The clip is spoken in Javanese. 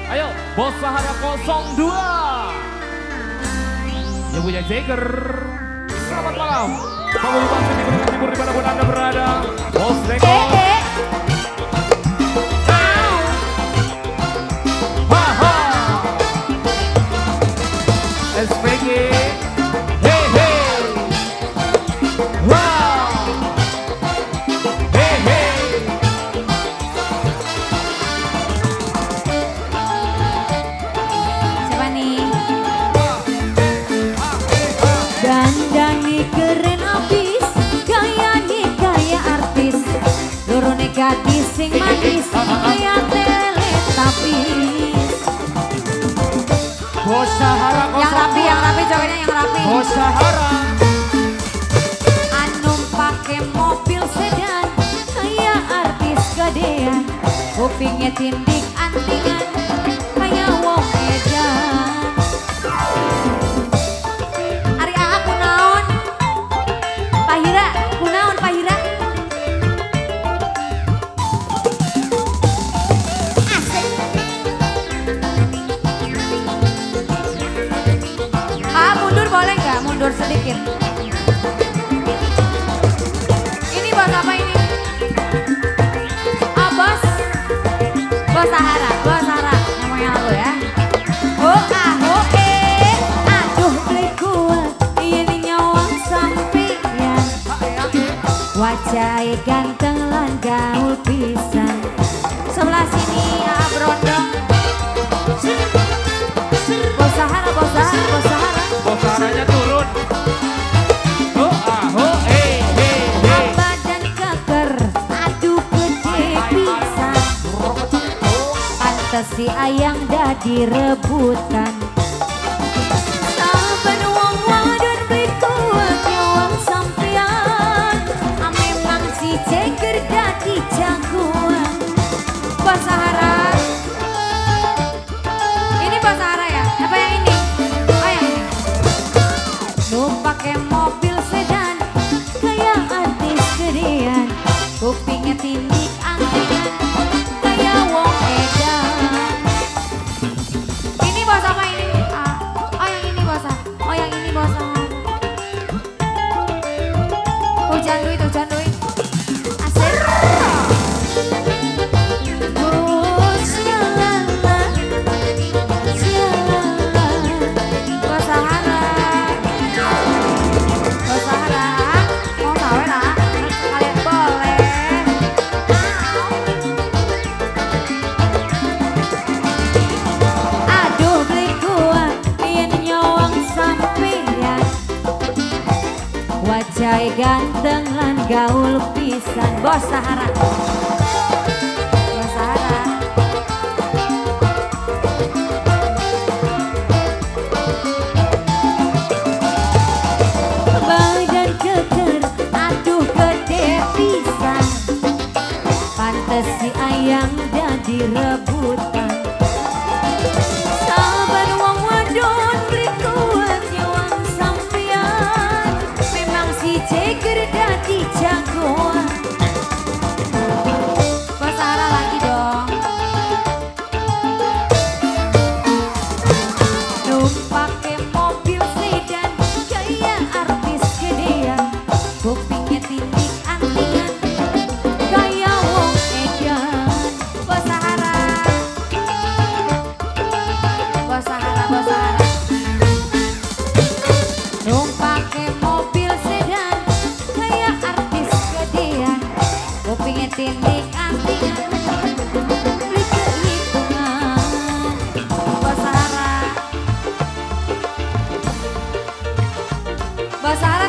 Ayo, Bos Sahara 02. Yang punya Jagger. Selamat malam. Paguyuban Seni Gunung Timur dimanapun Anda berada. Bos Rekor. Ha ha. SPG. Hey hey. Wah. Hey hey. Siapa nih? Dandani keren abis, gayane kaya artis, lorone gadis sing manis, kaya Teletubbies. Bos Sahara 02. Yang rapi jogetnya yang rapi. Bos Sahara. Anum pake mobil sedan, kaya artis gedean, kupingnya tindik antingan, kaya wong edan. Ari aa kunaon? Pahira, kunaon Pahira? Asik. Ah, mundur boleh nggak? Mundur sedikit. Ini bos apa ini? Ah, bos. Bos Sahara, Bos Sahara. Namanya lagu ya. Oh, ah, oh, eh. Aduh, beli kuat, ini nyawang sampeyan. Wajahe ganteng lan gaul pisan. Sebelah sini ah, berondong. Bos Sahara, Bos Sahara, Bos Sahara. Bos Saharanya turun. Oh ah oh eh eh eh. Badan keker, aduh gede pisan. Pantes si ayang dadi rebutan. Saben wong wadon beli kuat nyawang sampean. Ah, memang si Ceger dadi jagoan. Bos Sahara. Ini Bos Sahara ya? Apa yang ini? Oh yang ini. Numpake mobil sedan, kaya artis gedean, kupingnya tindik antingan, kaya wong edan. Ini bos apa ini? Ah, oh yang ini bos. Oh yang ini bos. Hujan duit, hujan duit. Asik. Oh, sialala, sialala. Bos Sahara. Bos Sahara, mau sawer ah? Kalian boleh. Aduh beli kuat, yen nyawang sampeyan. Wajahe ganteng lan gaul pisan. Bos Sahara. Bos Sahara. Badan keker, aduh gede pisan. Pantes si ayang dadi rebutan. Saben wong wadon beli kuat nyawang sampean. Memang si Ceger dadi jagoan. Bos Sahara lagi dong. Numpake mobil sedan, kaya artis gedean, kupingnya tindik antingan, kaya wong edan. Bos Sahara. Bos Sahara, Bos Sahara. Numpake mobil sedan, kaya artis gedean, kupingnya tindik antingan, beli kehitungan. Bos Sahara. Bos Sahara.